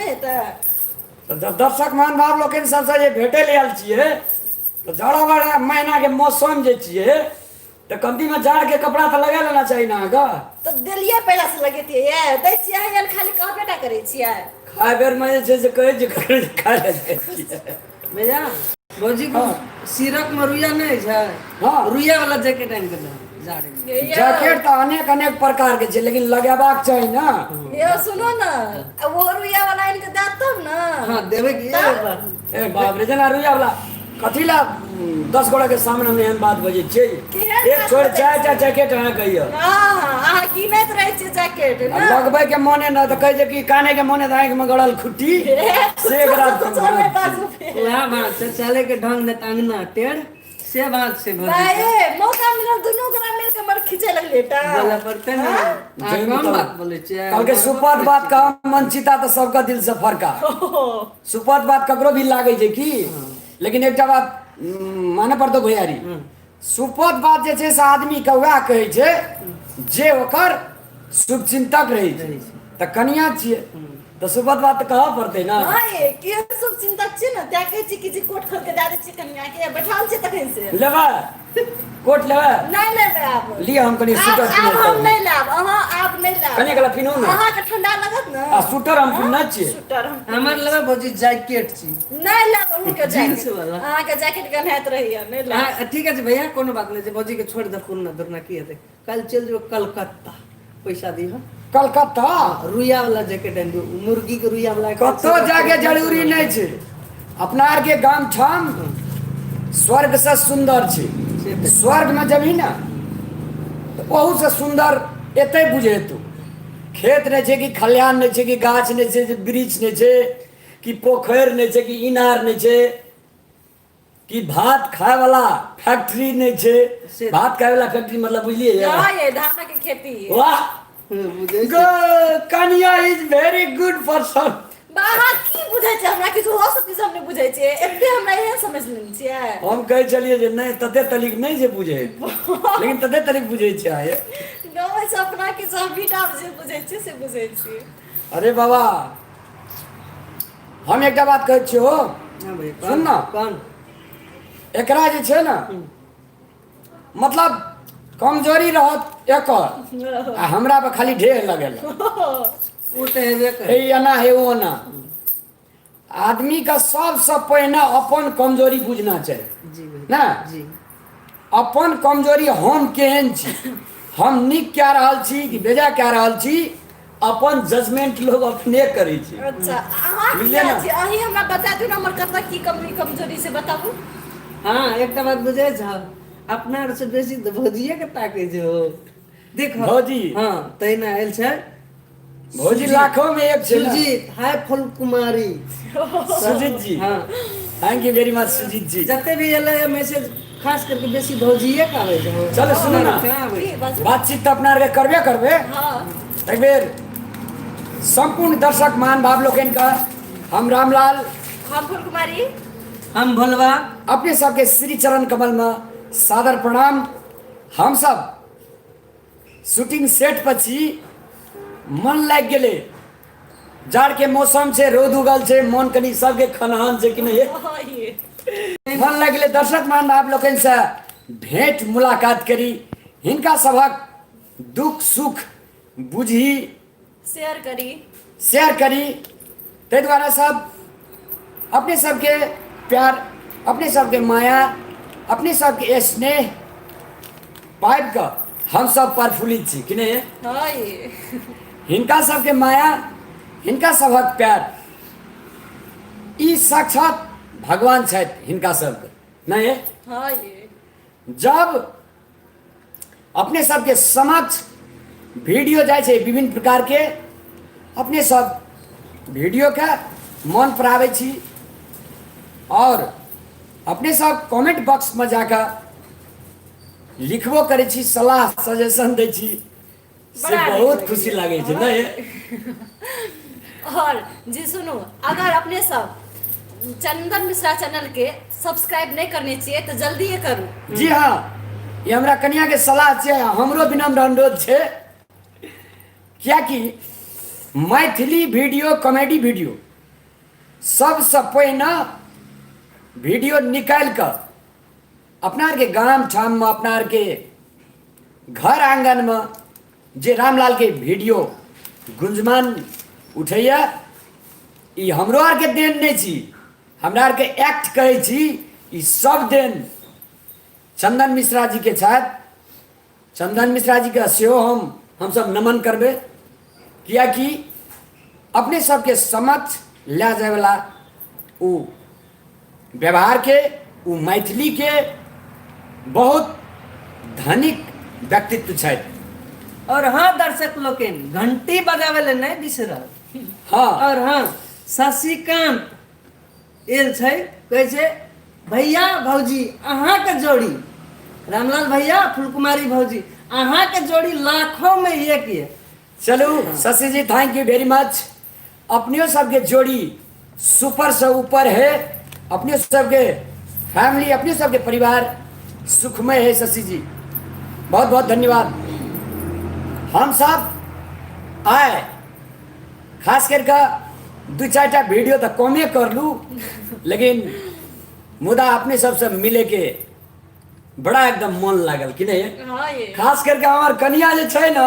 नहि हेतै? तऽ जब दर्शक महानुभाव लोकनि सबसँ जे भेटै लए आयल छियै तऽ जाड़ा महीनाके मौसम जे छियै तऽ कमतीमे जाड़के कपड़ा तऽ लगा लेना चाही ने अहाँके। तऽ देलियै पहिला से लगेतियै ये दै छियै अहाँ खाली कहबे टा करै छियै। खाय बेरमे जे छै से कहै छियै ककरो जे खाय लए जाइ छियै। भैया भौजी को सिरक में रुइया नहीं छै? हाँ। रुइया वाला जैकेट आनि के दो जाड़े में। यौ, जैकेट तऽ अनेक अनेक प्रकार के छै लेकिन लगेबाक चाही ने। यौ सुनो ने, वो रुइया वाला आनि के देत तब ने। हाँ देबै कि एक बार। ए बाप रे, जेना रुइया वाला कथी ला 10 गोड़ा के सामने में एहन बात बजै छियै? केहन एक बात छोड़ बजै चारि टा जैकेट अहाँ कहियो। हाँ, अहाँ गिनैत रहै छियै जैकेट आ ने। लगबै के मोने न तऽ कहै छै कि काने के मोने तऽ आँखि में गड़ल खुट्टी से एकरा कुछो नहि बाजू फेर। वएह बात छै, चले के ढंग ने तऽ अंगना टेढ़, से बात छै भौजी। भाई मौका मिलल दुनू गोरा मिल के मर खींचे लगले टा। बोले पड़ते ने। अहाँ जैन कम तऽ- बात बोलै छियै। कहलकै सुपथ बात कह मनचिता तऽ सबके दिल से फरका। सुपथ बात ककरो भी लागै छै की, लेकिन एकटा बात माने पड़तौ भैयारी, सुपथ बात जे छै से आदमी के वएह कहै छै जे ओकर शुभचिंतक रहै छै। तऽ कनिया छियै तऽ सुपथ बात तऽ कहऽ पड़तै ने। हाँ ये के शुभ चिंतक छी ने, तैं कहै छी कि जे कोट खोल के दए दै छियै कनिया के, बैठाल छियै तखन से। लेबै कोट लेबै? नहि लेबै आब। लिअ हम कनि आब स्वेटर आब पिन्है हम छी। नहि लेब, अहाँ आब नहि लेब। कनि कला पिन्हू ने। अहाँके ठंडा लगत ने। आ स्वेटर हम पिन्हने छियै। स्वेटर हम हमर लेबै भौजी जैकेट छी। नहि लेब अहूँके जींस जैकेट। वाला। अहाँके जैकेट गन्हाइत रहैया, नहि लेब। अहाँ ठीक छै भैया, कोनो बात नहि छै, भौजी के छोड़ि दे पुरना दुरना की हेतै। काल्हि चलि जेबै कलकत्ता, पैसा दिह। कलकत्ता? रुइया वाला जैकेट आनि दियौ, मुर्गी के रुइया वाला। कतौ जाके जरूरी नहि छै, अपना आरके गाम ठाम स्वर्ग से सुन्दर छै। से तऽ- स्वर्ग में जबही ने तऽ ओहू से सुन्दर एतै बुझेतौ। खेत नहि छै कि खलिहान नहि छै कि गाछ नहि छै, वृक्ष नहि छै कि पोखरि नहि छै कि इनार नहि छै कि भात खाय वाला फैक्ट्री नहि छै। से- भात खाय वाला फैक्ट्री मतलब बुझलियै? हँ ये धानक खेती। वाह बुझै छी। कनिया is very good person. अहाँ की बुझै छियै हमरा किछु हो सब चीज हम नहि बुझै छियै, एते हमरा एहन समझ लेने छियै? हम कहै छलियै जे नहि तते तलिक नहि जे बुझै, लेकिन तते तलिक बुझै छियै अहाँ। गाँव से अपना किछु हम भी जे बुझै छियै से बुझै छियै। अरे बाबा, हम एकटा बात कहै छियौ। हाँ भैया, सुन ना। कौन एकरा जे छै ने मतलब कमजोरी रहत एकर आ हमरा पर खाली ढेर लगेल। ओ तऽ हेबे हे करे। एना हे ओ ओना। आदमी के सबसँ पहिने अपन कमजोरी बुझना चाही। जी भैया। ने जी। अपन कमजोरी, हम केहन छी, हम नीक कए रहल छी कि बेजा कए रहल छी, अपन जजमेंट लोग अपने करै छै। अच्छा अहाँ बुझलियै किया ने? छी, अहीं हमरा बता दियौ ने हमर कतऽ की कमी कमजोरी से बताबू। हाँ एकटा बात बुझै छह, अपना आर से बेसी तऽ भौजिये के ताकै छै हो। देख भौजी। हाँ तहिना आयल छै भौजी लाखों में एक छै ने। सुजीत हाय फुल कुमारी। सुजीत जी। हाँ। Thank you very much Sujit ji. जते भी एलै है मैसेज खास करके बेसी भौजिये के आबै छै हो। चलू, सुनू ना। कहाँ आबै की छै? बाजू। बातचीत तऽ अपना आरके करबे करबे। हाँ। एक बेर सम्पूर्ण दर्शक महान भाव लोकनि के हम रामलाल, हम फुल कुमारी, हम भोलवा अपने सबके श्री चरण कमल में सादर प्रणाम। हम सब शूटिंग सेट पर छी, मन लागि गेलै। जाड़ के मौसम छै, रौद उगल छै, मन कनि सबके खनहन छै कि नहि? हाँ ये। मन लागि गेलै दर्शक महानुभाव लोकनि से भेंट मुलाकात करी, हिनका सभक दुख सुख बुझी, शेयर करी, शेयर करी। ताहि दुआरे सब अपने सबके प्यार, अपने सबके माया, अपने सबके स्नेह पाबि कऽ हमसब प्रफुल्लित छी कि नहि? हाँ ये। हिनका सबके माया, हिनका सभक प्यार, ई साक्षात भगवान छथि हिनका सबके, नहि? हाँ ये। जब अपने सबके समक्ष वीडियो जाइ छै विभिन्न प्रकारके, अपने सब वीडियोके मन पर आबै छी और अपने सब कमेंट बॉक्समे जाकऽ लिखबो करै छी, सलाह सजेशन दै छी, से बड़ा नीक बहुत लगैए। खुशी लागै छै नहि? और जी सुनू, अगर अपने सब चंदन मिश्रा चैनल के सब्सक्राइब नहि करने छियै तऽ जल्दिए करू। जी हाँ, ई हमरा कनियाके सलाह छै, हमरो विनम्र अनुरोध छै, कियाकि मैथिली वीडियो, कॉमेडी वीडियो सबसँ पहिने वीडियो निकालि कऽ अपना आरके गाम ठाममे अपना आरके घर आङ्गनमे जे रामलालके वीडियो गुंजमान उठैए, ई हमरो आरके देन नहि छी, हमरा आरके एक्ट करै छी, ई सब देन चंदन मिश्रा जीके छथि। चंदन मिश्रा जीके सेहो हमसब नमन करबै, किएकि अपने सबके समक्ष लए जायवला ओ व्यवहारके, ओ मैथिलीके बहुत धनिक व्यक्तित्व छथि। और हाँ दर्शक लोकनि, घंटी बजाबै लए नहि बिसरब। हाँ। और हाँ, शशिकांत एल छै, कहै छै भैया भौजी अहाँके जोड़ी, रामलाल भैया फुलकुमारी भौजी अहाँके जोड़ी लाखों में एक ये। चलू Shashi ji, thank you very much. अपनियो सबके जोड़ी सुपर से ऊपर है, अपने सबके फैमिली, अपने सबके परिवार सुखमय है। शशि जी बहुत बहुत धन्यवाद। हम सब आए खास करके दू चारिटा वीडियो तऽ कमे करलू, लेकिन मुदा अपने सबसे मिले के बड़ा एकदम मन लागल कि नहीं? हाँ ये। खास करके हमार कनिया जे छै ने,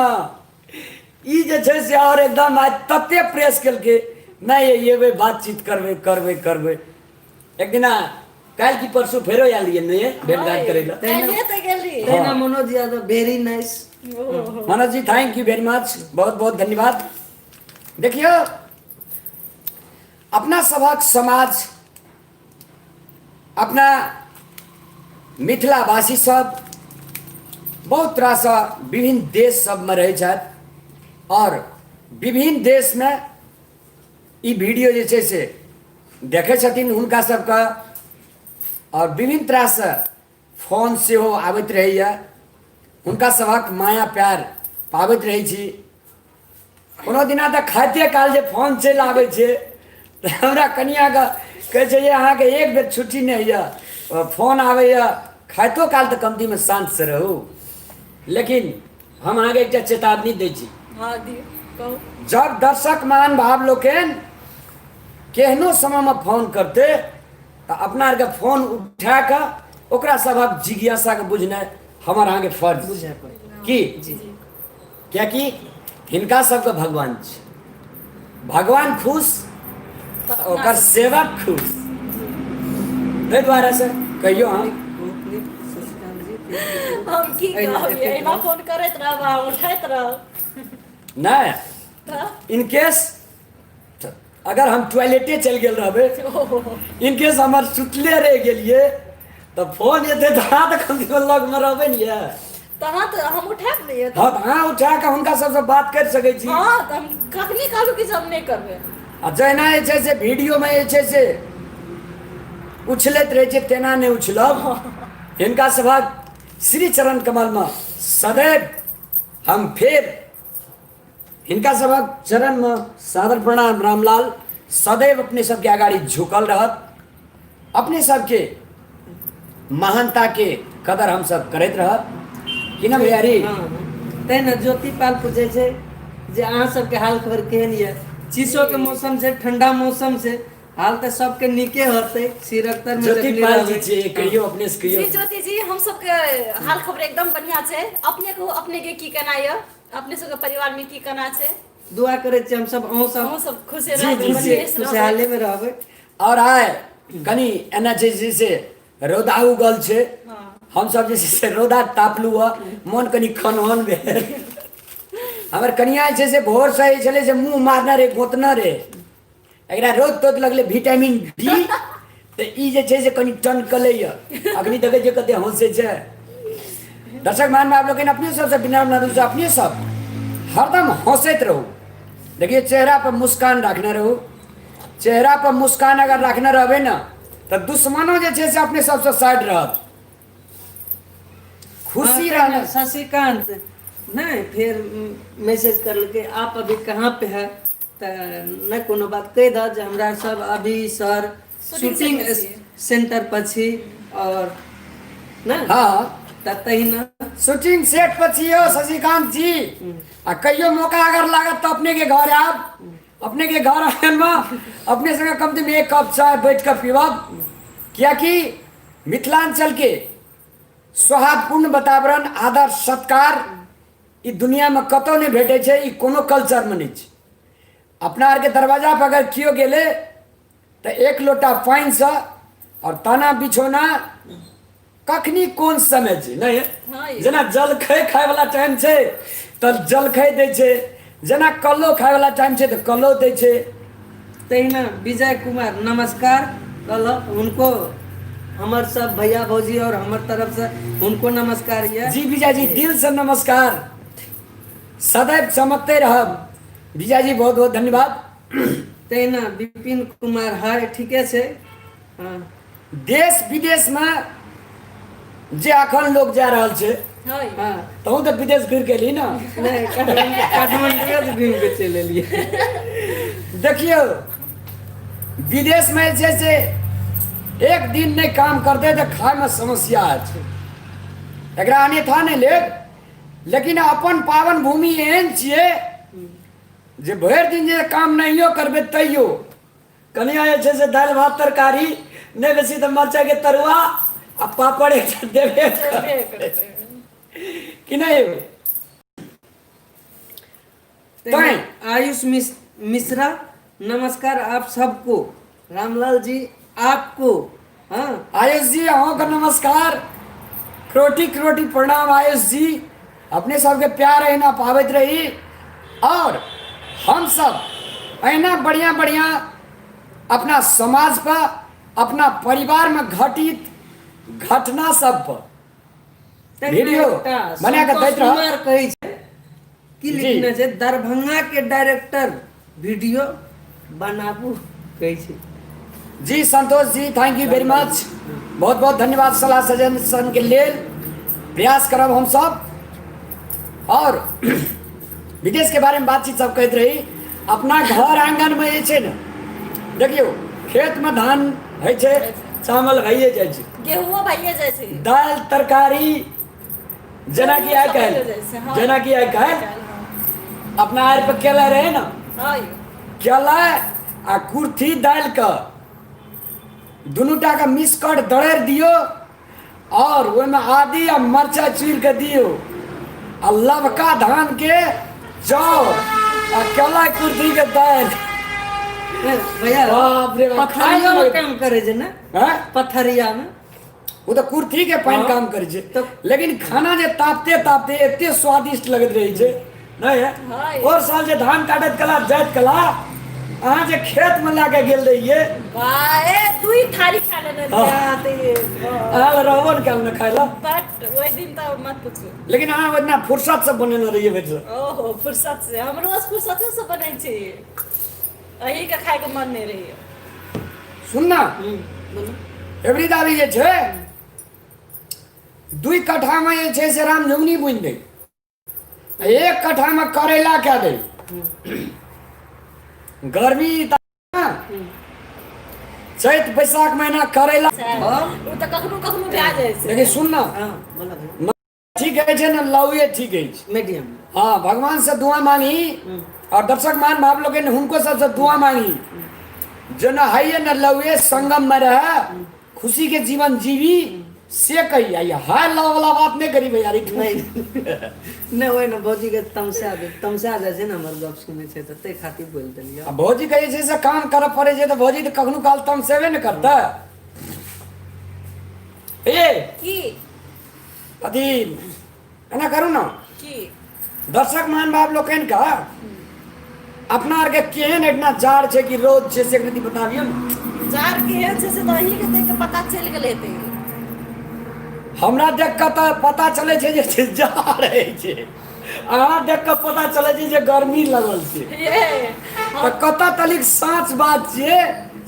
ई जे छै से और एकदम आइ तते प्रेस केलकै, नहि ये एबै बातचीत करबै करबै करबै। एक दिना काल्हि की परसू फेरो आयल रहियै ने भेंट घाट करै लए। काल्हिए तऽ गेल रहियै। तहिना Manoj Yadav very nice. Manoj ji thank you very much, बहुत बहुत धन्यवाद। देखियौ अपना सभक समाज, अपना मिथिलावासी सब बहुत रास विभिन्न देश सबमे रहै छथि और विभिन्न देशमे ई वीडियो जे छै से देखै छथिन हुनका सबके, और विभिन्न तरहसँ फोन सेहो आबैत रहैए, हुनका सभक माया प्यार पाबैत रहै छी। कोनो दिना तऽ खाइते काल जे फोन चलि आबै छै तऽ हमरा कनिआँके कहै छै जे अहाँके एक बेर छुट्टी नहि होइए, फोन आबैए खाइतो काल तऽ कमतीमे शान्तसँ रहू। लेकिन हम अहाँके एकटा चेतावनी दै छी। हाँ दियौ, कहू। जब दर्शक महान भाव लोकनि केहनो समयमे फोन करतै तऽ अपना आरके फोन उठा कऽ ओकरा सभक जिज्ञासाके बुझनाइ हमर अहाँके फर्ज बुझै पड़त की जी। कियाकि हिनका सबके भगवान छै, भगवान खुश तऽ ओकर सेवक खुश, ताहि दुआरे से कहियो हम बहुत नीक शशिकांत जी, thank you. हम की एहिना कहब, देखैत एहिना रहू। फोन करैत रहब आ उठैत रहब। नहि, तऽ इनकेस अगर हम टॉयलेटे चलि गेल रहबै, इनकेस हमर सुतले रहि गेलियै तऽ फोन एतै तऽ अहाँ तऽ कम से कम लगमे रहबै ने ये। तहाँ तऽ हम उठायब ने ये। हँ, तऽ अहाँ उठा कऽ हुनका सबसँ बात करि सकै छी। हँ, तऽ हम कखनी कहलहुँ कि जे हम नहि करबै। आ जहिना जे छै से वीडियोमे जे छै से उछलैत रहै छै तेना नहि उछलब। हिनका सभक श्री चरण कमलमे सदैव हम फेर हिनका सभक चरणमे सादर प्रणाम। रामलाल सदैव अपने सबके अगाडि झुकल रहत, अपने सबके महानताके कदर हम सब करैत रहत कि ना भैयारी? हाँ, तैं ने ज्योति पाल पूछै छै जे अहाँ सबके हाल खबर केहन यऽ। चीसोके मौसम छै, ठंडा मौसम छै, हाल तऽ सबके नीके होतै। सिरकतर में ज्योति जखनी पाल जी रहबै। छियै, कहियो अपने से कहियो। जी ज्योति जी, हम सबके हाल खबर एकदम बढ़िया छै। अपने कहू, अपने के की केना यऽ, अपने सबके परिवार में की केना छै? दुआ करै छी हम सब, अहूँ सब अहूँ सब खुशे जी, रहबै, जी, जी। बढ़िएँ से रहबै। खुशहाले में रहबै। और आइ कनि एना छै जे से रौदा उगल छै, हम सब जे छै से रौदा तापलू हँ, मन कनि खनहन भेल। हमर कनिया जे छै से भोर से जे छलै से मुँह मारने रहे, गोतने रहे, एकरा रौद तोद लगलै विटामिन डी, तऽ ई जे छै से कनि टनकलै यऽ। अखनी देखै छियै कते हँसै छै। दर्शक महानुभाव लोकनि, अपने सबसँ विनम्र अनुरोध, अपने सब हरदम हँसैत रहू। देखियौ चेहरा पर मुस्कान राखने रहू, चेहरा पर मुस्कान अगर राखने रहबै ने तऽ दुश्मनो जे छै से अपने सबसँ साइड रहत, खुशी हाँ, रहना। शशिकांत नहीं फिर मैसेज करलकै आप अभी कहाँ पे है, तऽ नहि कोनो बात कहि दह जे हमरा सब अभी सर शूटिंग शूटिंग सेंटर छियै। सेंटर पर छी और नहि हाँ तऽ तहिना शूटिंग सेट पर छी यौ शशिकांत जी, आ कहियो मौका अगर लागत तऽ अपने के घर आयब, अपने के घर आंगन में अपने संगे कम से कम एक कप चाय बैठ के पीबब, कियाकि मिथिलांचल के सौहार्दपूर्ण वातावरण, आदर सत्कार ई दुनिया में कतौ नहीं भेटै छै, ई कोनो कल्चर में नहीं छै। अपना आरके दरवाजा पर अगर केओ गेलै तऽ एक लोटा पानिसँ और ताना बिछौना कखनी कोन समय छै नहीं हाँ यौ। जेना जलखै खायवला टाइम छै तऽ जलखै दै छै, जेना कल्लो खायवला टाइम छै तऽ कल्लो दै छै। तहिना विजय कुमार नमस्कार कहलक, हुनको हमर सब भैया भौजी और हमर तरफ से हुनको नमस्कार ये। जी विजय जी, दिल से नमस्कार, सदैव चमकते रहब विजय जी, बहुत बहुत धन्यवाद। तहिना विपिन कुमार हाय, ठीके छै। हाँ। देश विदेश में जे अखन लोग जा रहल छै, हाँ। हाँ। तहूँ तऽ विदेश घुरि के एली ना? नहि, काठमांडू से घूमि के चलि एलियै। देखियौ, विदेश में जे छै से एक दिन नहि काम करतै तऽ खायमे समस्या छै, एकरा अन्यथा नहि लेब, लेकिन अपन पावन भूमि एहन छियै जे भरि दिन जे काम नहियो करबै तैयो कनिया जे छै से दालि भात तरकारी, नहि बेसी तऽ मरचाइके तरुआ आ पापड़ एकटा देबे करतै कि नहि? तैं आयुष मिश्रा नमस्कार आप सबको, रामलाल जी आपको। हाँ आयुष जी अहूँके नमस्कार, क्रोटी क्रोटी प्रणाम आयुष जी, अपने सबके प्यार अहिना पाबैत रही और हम सब अहिना बढ़िया बढ़िया अपना समाज पर, अपना परिवार में घटित घटना सब पर वीडियो बना के दैत रह। कुमार कहै छै की लिखने छै, दरभंगा के डायरेक्टर वीडियो बनाबू कहै छै। जी Santosh ji, thank you very much, बहुत बहुत धन्यवाद सलाह सजेशन के लेल। प्रयास करब हम सब। और विदेश के बारे में बातचीत सब कहैत रही, अपना घर आंगन में जे छै ने, देखियौ खेत में धान होइ छै, चावल भइए जाइ छै, गेहूँ भइए जाइ छै, दालि तरकारी, जेनाकि आइ काल्हि, जेनाकि आइ काल्हि अपना आरि पर केला रहै ने, केला आ कुर्थी दालि के दुनू टा के मिस कट दरड़ि दियौ और ओहिमे आदी आ मरचाइ चूरि के दियौ आ लवका धान के चाउर आ केला कुर्थी के दालि। भैया बाप रे बाप, पथरिया में काम करे छै ने? हैं? पथरिया में ओ तऽ कुर्थी के पानि हाँ। काम करै छै, तऽ लेकिन खाना जे तापते तापते एते स्वादिष्ट लगैत रहै छै नहि है? हाँ। और साल जे धान काटैत कला जाइत कला अहाँ जे खेत में लए के गेल रहियै, वाह, ए दुई थारी खा लेने रहियै। अहाँ लग रहबो ने कयल ने खाय लए। बट ओहि दिन तऽ मत पूछू। लेकिन अहाँ ओतना फुर्सत से बनेने रहियै भरि। ओहो, फुर्सत से हम रोज फुर्सते से बनै छी, अही के खाय के मन नहीं रहियै। सुन ना, एवरी दादी जे छै 2 कट्ठा में जे छै से रामझुमनी बुनि दै, 1 कट्ठा में करैला कए दै। गर्मी चैत बैसाख महीना करैला ओ तऽ कखनो कखनो भए जाइ छै। लेकिन सुन ना, ठीक है छै ने, लौए ठीक है छै मीडियम। हाँ, भगवान से दुआ मांगी और दर्शक मान भाव लोग हुनको सबसे दुआ मांगी जे न है न लौए संगम में रहे, खुशी के जीवन जीवी, से कही आई हाय लव वाला बात नहीं करी भैया। नहीं नहीं, ओहि ने भौजी के तमसा दे, तमसा जाइ छै ने हमर गप सुनै छै तऽ ताहि खातिर बोलि देलियै। आ भौजी कहै छै से काम करऽ पड़ै छै तऽ भौजी तऽ कखनो काल तमसेबे ने करतै। ए की अथी एना करू ने की दर्शक मान बाप लोकनि के अपना आरके केहन एतना जाड़ छै कि रौद छै से कनि बताबियौ ने। जाड़ केहन छै से तऽ अहीँके देख के पता चलि गेल हेतै। हमरा देख कऽ तऽ पता चलै छै जे जाड़ होइ छै, अहाँ देख कऽ पता चलै छै जे गर्मी लगल छै। ये तऽ कतऽ तलिक साँच बात छियै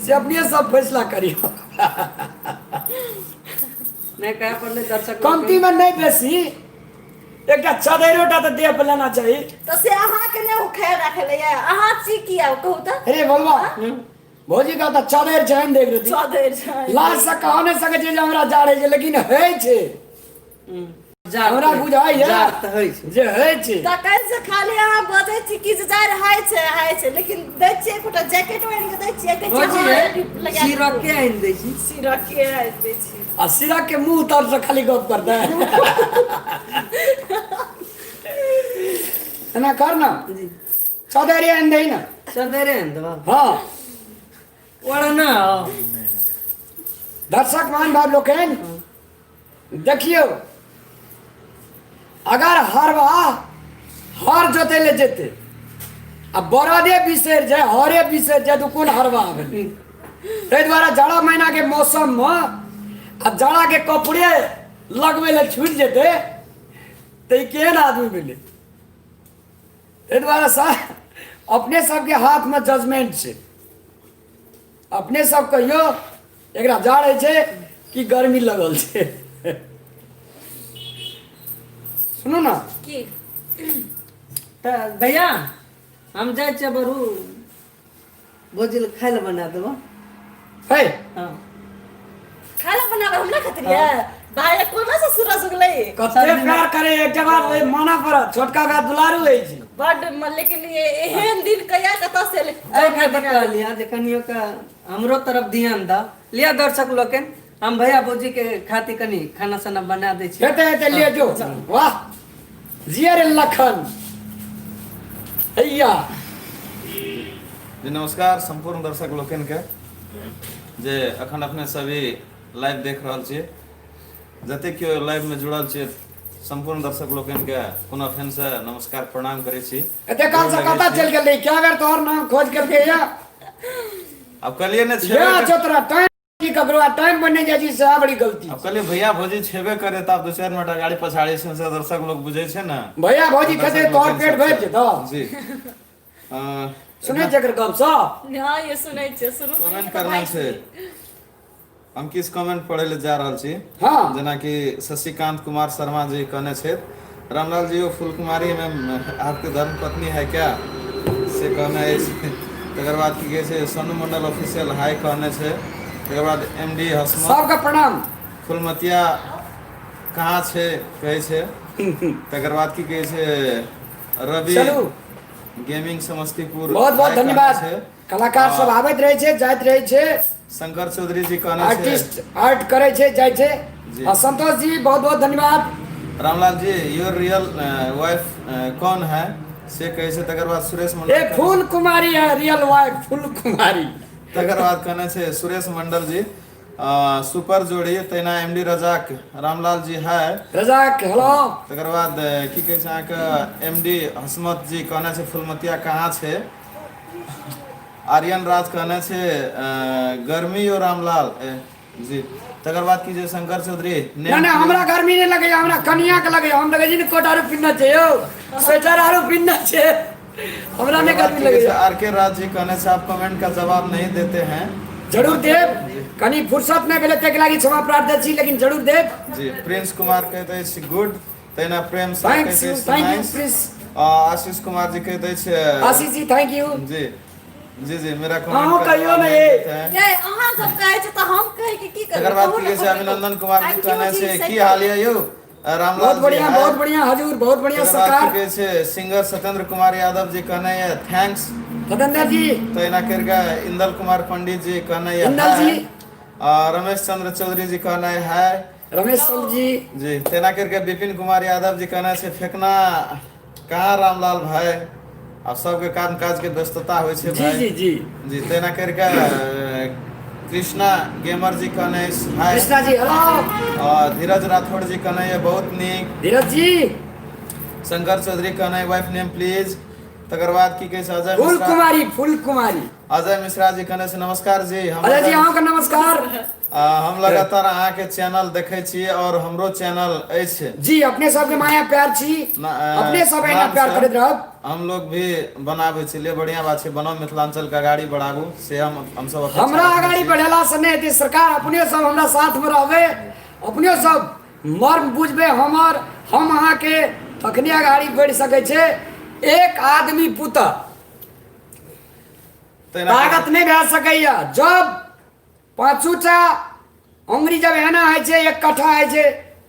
से अपने सब फैसला करियौ। नहि कहै पड़लै दर्शक कमती में नहि बेसी एकटा चदैरो टा तऽ देह पर लेना चाही। तऽ से अहाँके नहि ओ ख्याल राखै लए यऽ, अहाँ छी किया कहू तऽ? अरे बोलबा भौजी का तऽ चदैर छै देख रही चदैर छै। लाज से कह नहि सकै छै जे हमरा जाड़ होइ छै, लेकिन होइ छै। जाड़ हमरा बुझाइया जाड़ तऽ होइ छै जे होइ छै। तखन से खाली अहाँ बजै छी कि जे जाड़ होइ छै होइ छै, लेकिन दै छियै एकोटा जैकेट आनि कऽ दै छियै, कहै छियै भौजी हँ हे, लगा दियौ। सिरके आनि दै छी। सिरके आनि दै छी। आ सिरक के मुंह तर से खाली गप करतै। एना कर ना, जी। चौधरी आनि दही ना। चदरे आनि देबऽ? हाँ। ओढ़ना हौ। दर्शक महानुभाव लोकनि देखियौ, अगर हरवाह हर जोतै लए जेतै आ बरदे बिसरि जाय, हरे बिसरि जाय, तऽ कोन हरवाह भेलै? ताहि दुआरे जाड़ा महीनाके मौसममे आ जाड़ाके कपड़े लगबै लए छुटि जेतै तऽ ई केहन आदमी भेलै? ताहि दुआरे सर अपने सबके हाथमे जजमेंट छै। अपने सब कहियो एकरा जाड़ होइ छै कि गर्मी लगल छै। सुनू ना। की तऽ भैया हम जाइ छियै बरू भौजी लए खाय लए बना देबो। है। हाँ। खाय लए बनाबै हमरा खातिर ये भाई कोना से सूरज उगलै? कते प्यार करे एकटा बात ओहि मानऽ पड़त, छोटका भाय दुलारू होइ छै बड लेकिन ये एहन दिन कहिया कतऽ से एलै? एहि खातिर कहलियै जे कनियो के हमरो तरफ ध्यान दऽ लिअ। दर्शक लोकनि, हम भैया भौजी के खातिर कनि खाना साना बना दै छी। हेतै हेतै, लिए जो। वाह जिया रे लखन हैया। जी नमस्कार सम्पूर्ण दर्शक लोकनिके जे अखन अपने सभी लाइव देख रहल छियै, जतेक केओ लाइवमे जुड़ल छियै, सम्पूर्ण दर्शक लोकनिके पुनः फेरसँ नमस्कार प्रणाम करै छी। एते काल से गोर लगै कतऽ छी। चलि गेल रही? क्या बेर तोहर नाम खोज केलकै या आब कहलियै ने या छेबे छौ तोरा टाइम की ककरो आ टाइम पर नहि जाइ छी, सएह बड़ी गलती। आब कहलियै भैया भौजी छेबे करे तऽ आब 2-4 मिनट अगाड़ी पछाड़ी छै से दर्शक लोक बुझै छै ने। भैया भौजी खेतै दर्शक तोहर लोकनि पेट सब भरि छै। जेतौ। जी सुनै छै एकर गप सब? हँ ये सुनै छियै, सुनू। कमेंट करना छै, हम किछु कमेंट पढ़ै लए जा रहल छी। हाँ। जेनाकि शशिकांत कुमार शर्मा जी कहने छथि, रामलाल जी वो फूलकुमारी में आपके धर्म पत्नी है क्या, से कहने अछि। तकर बाद की कहै छै, सोनू मंडल ऑफिशियल हाई कहने छै। तकर बाद एम डी हसमत सबके प्रणाम। फुलमतिया कहाँ छै कहै छै। तकर बाद की कहै छै, रवि चलू गेमिंग समस्तीपुर बहुत बहुत हाय कहने धन्यवाद। छै। कलाकार सब आबैत रहै छै, जाइत रहै छै। शंकर चौधरी जी कहने छै आर्टिस्ट आर्ट करै छै, जाइ छै। जी। आ संतोष जी बहुत बहुत धन्यवाद। Ramlal ji your real wife कौन है से कहै छै। तकर बाद सुरेश मंडल ए फूल कुमारी है रियल वाइफ, फूल कुमारी। तकर बाद कहने छै सुरेश मंडल जी सुपर जोड़ी। तहिना एम डी रजाक रामलाल जी है। रजाक हेलो। तकर बाद की कहै छै अहाँके एम डी हसमत जी कहने छै फुलमतिया कहाँ छै। आर्यन राज कहने छै गर्मी यो रामलाल जी। तकर बाद की जे शंकर चौधरी ना ना, हमरा गर्मी नहीं लगैया, हमरा कनिया के लगैया। हम लगै छी ने कोट आरो पिन्हना छै यौ, स्वेटर आरो पिन्हना छै, हमरा नहीं गर्मी लगैया। आर के राज जी कहने से आप कमेंट का जवाब नहीं देते हैं। जरूर देब, कनी फुर्सत नहीं भेलै ताहिके लागि क्षमा प्रार्थी छी, लेकिन जरूर देब। जी प्रिंस कुमार कहैत अछि गुड। तहिना प्रेम साह thank कहैत यू, अछि thank you nice. Prince. Ashish Kumar ji कहैत अछि आशीष जी thank you. जी जी जी, मेरा अहूँ कमेंट का कहियौ जवाब ने नहीं ये। देते हैं। ये अहाँ सब कहै छै तऽ हम कहै के की करबै? तकर बाद कहू की ने कहै छै कमेंट। अभिनंदन कुमार जी Thank you कहने जी, छै सही की हाल ये यौ रामलाल बहुत जी बढ़िया, हाय। बहुत बढ़िया हजूर, बहुत बढ़िया तकर बाद की सरकार। कहै छै सिंगर सत्येंद्र कुमार यादव जी कहने ये thanks. Satendra जी। तहिना करि कऽ इंदल कुमार पंडित जी कहने ये इंदल हाय। जी। रमेश चंद्र चौधरी जी कहने हाय। रमेश चंद्र जी। जी तेना करि कऽ विपिन कुमार यादव जी कहने छै फेकना कहाँ रामलाल भाई। आब सबके काम काज के व्यस्तता होइ छै जी भाई। जी जी जी तेना करि कऽ कृष्णा गेमर जी कहने अछि हाय। कृष्णा जी हेलो। धीरज राठौड़ जी कहने ये बहुत नीक। धीरज जी। शंकर चौधरी कहने वाइफ नेम प्लीज। तकर बाद की कहै छै अजय फूल मिश्रा कुमारी, फूल कुमारी। अजय मिश्रा जी कहने छै नमस्कार जी, हम अजय जी अहाँके नमस्कार। हम लगातार अहाँके चैनल देखै छी और हमरो चैनल अछि। जी अपने सबके माया प्यार छी, अपने सब एना नाम प्यार से करैत रहब। हम लोग भी बनाबै छी, ले बढ़िया बात छै, बनाउ, मिथिलांचल के अगाड़ी बढ़ाबू, से हम सब अपेक्षा हमरा रखने अगाड़ी छी। बढ़ेला से नहि हेतै सरकार, अपने सब हमरा साथ में रहबै, अपने सब मर्म बुझबै हमर, हम अहाँके तखने अगाड़ी बढ़ि सकै छै। एक आदमी पुतह ताकत नहि भए सकैया। जब पाँचूटा अंगुरी जब एना होइ छै, एक कट्ठा होइ छै,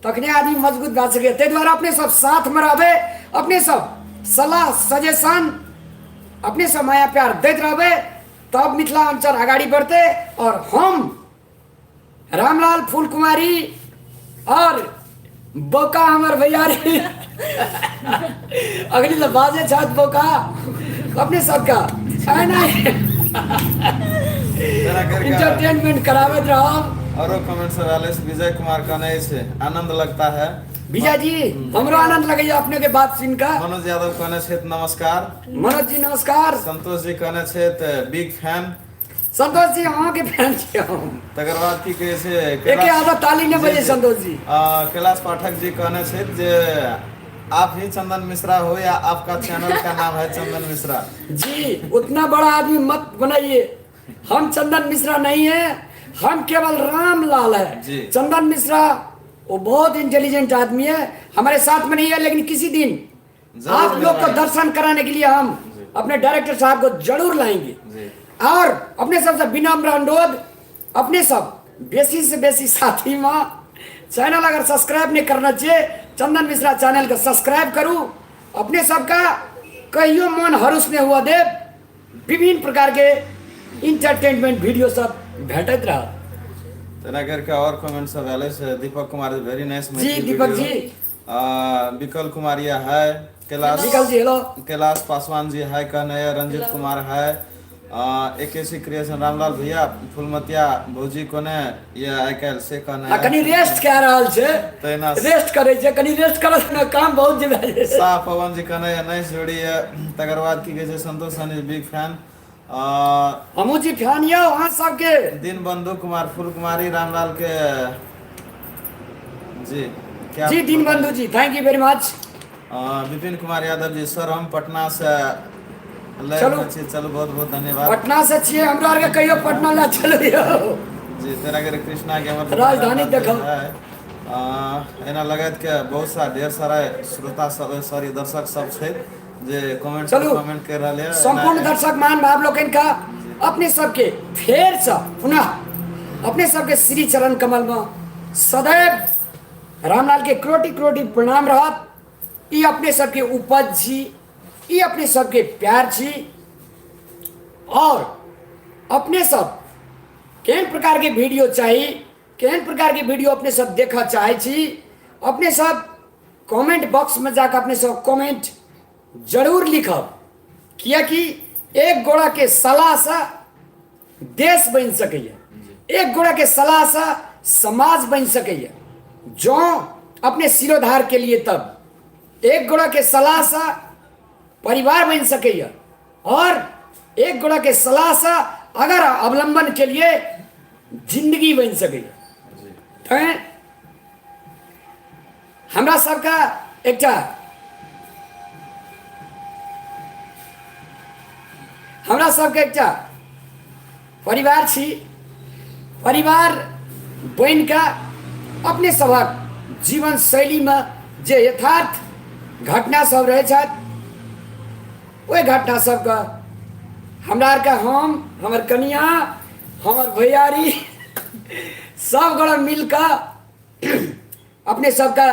तखने आदमी मजबूत भए सकैए। ताहि दुआरे अपने सब साथमे रहबै, अपने सब सलाह सजेशन, अपने सब माया प्यार दैत रहबै, तब मिथिलाञ्चल अगाडि बढ़तै। और हम रामलाल फूलकुमारी और बौका हमर भैयारी अगली तऽ बाजे छथि बौका, अपने सबके एना इंटरटेनमेंट कराबैत रहब। औरो कमेंट सब आयल अछि। विजय कुमार कहने अछि आनंद लगता है। विजय जी हमरो आनंद लगैया अपने के बात सुन कऽ। मनोज यादव कहने छथि नमस्कार। मनोज जी नमस्कार। संतोष जी कहने छथि बिग फैन। संतोष जी अहाँके फैन छी हम। तकर बाद की कहै छै एके आधा ताली नहि बजे संतोष जी। कैलाश पाठक जी कहने छथि जे आप ही चंदन मिश्रा हो या आपका चैनल का नाम है चंदन मिश्रा। जी उतना बड़ा आदमी मत बनाइए, हम चंदन मिश्रा नहीं है, हम केवल रामलाल है। जी। चंदन मिश्रा वो बहुत इंटेलिजेंट आदमी है, हमारे साथ में नहीं है, लेकिन किसी दिन जरूर आप लोग को लाएंगे। दर्शन कराने के लिए हम अपने डायरेक्टर साहब को जरूर लाएंगे। जी। और अपने सबसे विनम्र अनुरोध, अपने सब बेसी से बेसी साथी में चैनल अगर सब्सक्राइब नहीं करना चाहिए, चंदन मिश्रा चैनल के सब्सक्राइब करू। अपने सबका कहियो मन हरुस नहीं हुआ देव, विभिन्न प्रकार के इंटरटेनमेंट वीडियो सब भेटैत रह। तेना करके और कमेंट सब आयल अछि। दीपक कुमार वेरी नाइस जी दीपक जी। विकल कुमार या है, कैलाश विकल जी हेलो, कैलाश पासवान जी है कहने है, रंजित कुमार है, ए के सी क्रिएशन रामलाल भैया फुलमतिया भौजी कोने ये आइ काल्हि से कहने आ कनी रेस्ट कए रहल छै, तहिना रेस्ट करै छै, कनी रेस्ट करत ने काम बहुत जे भए जाइ छै। शाह पवन जी कहने है नाइस जोड़ी है। तकर बाद की कहै छै संतोष सहनी बिग फैन। हमहूँ जी फैन यौ अहाँ सबके। दीनबंधु कुमार फुलकुमारी रामलाल के जी क्या जी Deenbandhu ji thank you very much. Vipin Kumar Yadav ji sir हम पटना से चलू। चलू बहुत बहुत धन्यवाद। पटना से छियै हमरा आरके कहियो पटना लए चलू यौ। जी तेरा के कृष्णा के हमर राजधानी देखो। एना लगैत के बहुत सारा ढेर सारा श्रोता सब सॉरी दर्शक सब छै जे कमेंट चलू। कमेंट कर रहल है। संपूर्ण दर्शक महान भाव लोकनि का अपने सबके फेर से पुनः अपने सबके श्री चरण कमल में सदैव रामलाल के क्रोटि क्रोटि प्रणाम रहत। ई अपने सबके उपज छी, ई अपने सबके प्यार छी। और अपने सब केहन प्रकार के वीडियो चाही, केहन प्रकार के वीडियो अपने सब देखऽ चाहै छी, अपने सब कमेंट बॉक्स में जाकर अपने सब कमेंट जरूर लिखब, कियाकि एक गोड़ा के सलाह से देश बनि सकैए, एक गोड़ा के सलाह से समाज बनि सकैए। जँ अपने सिरोधार के लिए तब एक गोड़ा के सलाह से परिवार बनि सकैए, और एक गोड़ा के सलाह से अगर अवलंबन के लिए जिंदगी बनि सकैए। तैं हमरा सबके एकटा हमरा सबके एकटा परिवार छी, परिवार बनि कऽ अपने सभक जीवन शैलीमे जे यथार्थ घटना सब रहै छथि ओहि घटना सबके हमरा आरके हम, हमर कनिया, हमर भैयारी सब गोरा मिल कऽ अपने सबके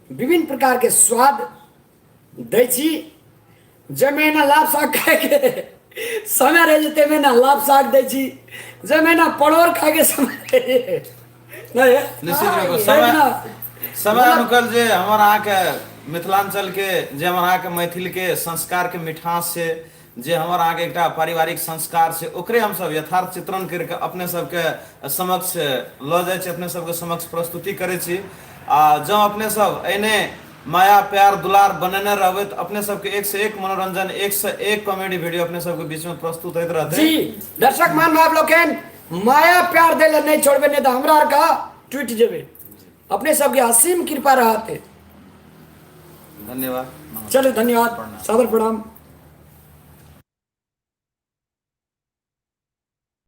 विभिन्न प्रकारके स्वाद दै छी। जाहिमे एना लाभ साग खाइके समय रहै छै ताहिमे एना लाभ साग दै छी, जाहिमे एना परोड़ खाइके समय रहै छै नहि निश्चित रूप समय समय अनुकूल जे हमर अहाँके मिथिलांचल के जे हमर अहाँके मैथिल के संस्कार के मिठास छै, जे हमर अहाँके एकटा पारिवारिक संस्कार छै, ओकरे हमसब यथार्थ चित्रण करिके अपने सबके समक्ष लऽ जाइ छी, अपने सबके समक्ष प्रस्तुति करै छी। आ जँ अपने सब एहने माया प्यार दुलार बनेने रहबै तऽ अपने सबके एक से एक मनोरंजन, एक से एक कॉमेडी वीडियो अपने सबके बीच में प्रस्तुत होइत रहतै। जी दर्शक महानुभाव लोकनि, माया प्यार दै लए नहि छोड़बै, नहि तऽ हमरा आरके टूटि जेबै। अपने सबके असीम कृपा रहतै। धन्यवाद। चलू धन्यवाद, सादर प्रणाम।